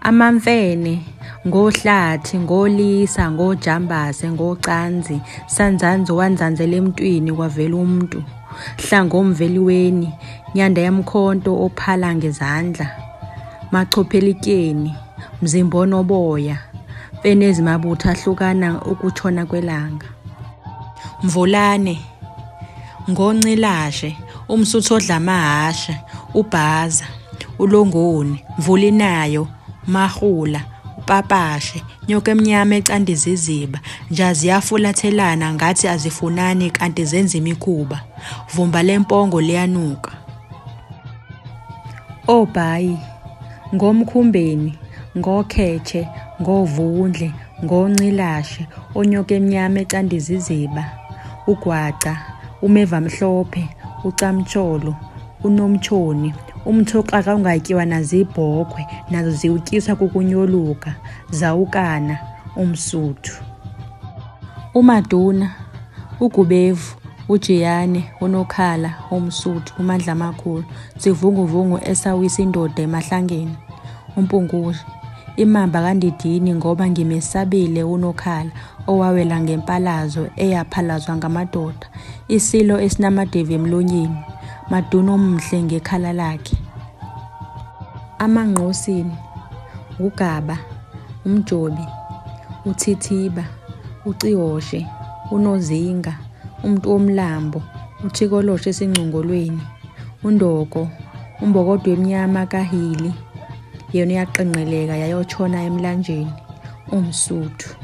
Amamfene, ngoHlathi, ngoLisa, ngoJambase, ngoCanzi, Sanzanzi wanzanzela emntwini kwavela umntu, Hlangomveliweni, Nyanda yamkhonto ophala ngezandla, Machophelityeni, Mzimbonoboya, Mfenezimabutho ahlukana ukutshona kwelanga. Mvulane, Ngoncilashe, umsuthu odla amahashe, uBhaza, uLongoni, Mvulinayo, Mahhula, uPapashe, nyoka emnyama ecanda iziziba, nja ziyafulathelana ngathi azifunani kanti zenza imikhuba, vumba lempongo liyanuka. Obhayi, ngoMkhumbeni, ngoKhetshe, ngoVundle, ngoNcilashe, onyoka emnyama ecanda iziziba, uGwaca, uMevamhlophe, uCamtsholo, uNomtshoni, umthoxaka ungatyiwa nazibhokhwe nazo ziwutyiswa kukunyoluka, Zawukana, uMsuthu. UMaduna, uGubevu, uJiyane, uNokhala, uMsuthu, uMandlamakhulu, sivunguvungu esawisa indoda emahlangeni, uMpungushe, imamba kaNdidini ngoba ngimesabile uNokhala owawela ngempalazo eyaphalazwa ngamadoda, isilo esinamadevu emlonyeni, Maduna omuhle ngekhala lakhe. Amangqosini, uGaba, uMjobi, uThithiba, uCihoshe, uNozinga, umuntu womlambo, uThikoloshe esingcongolweni, uNdoko, umbokodo emnyama kaHili, yena uyaqengqeleka yayotshona emlanjeni, uMsuthu.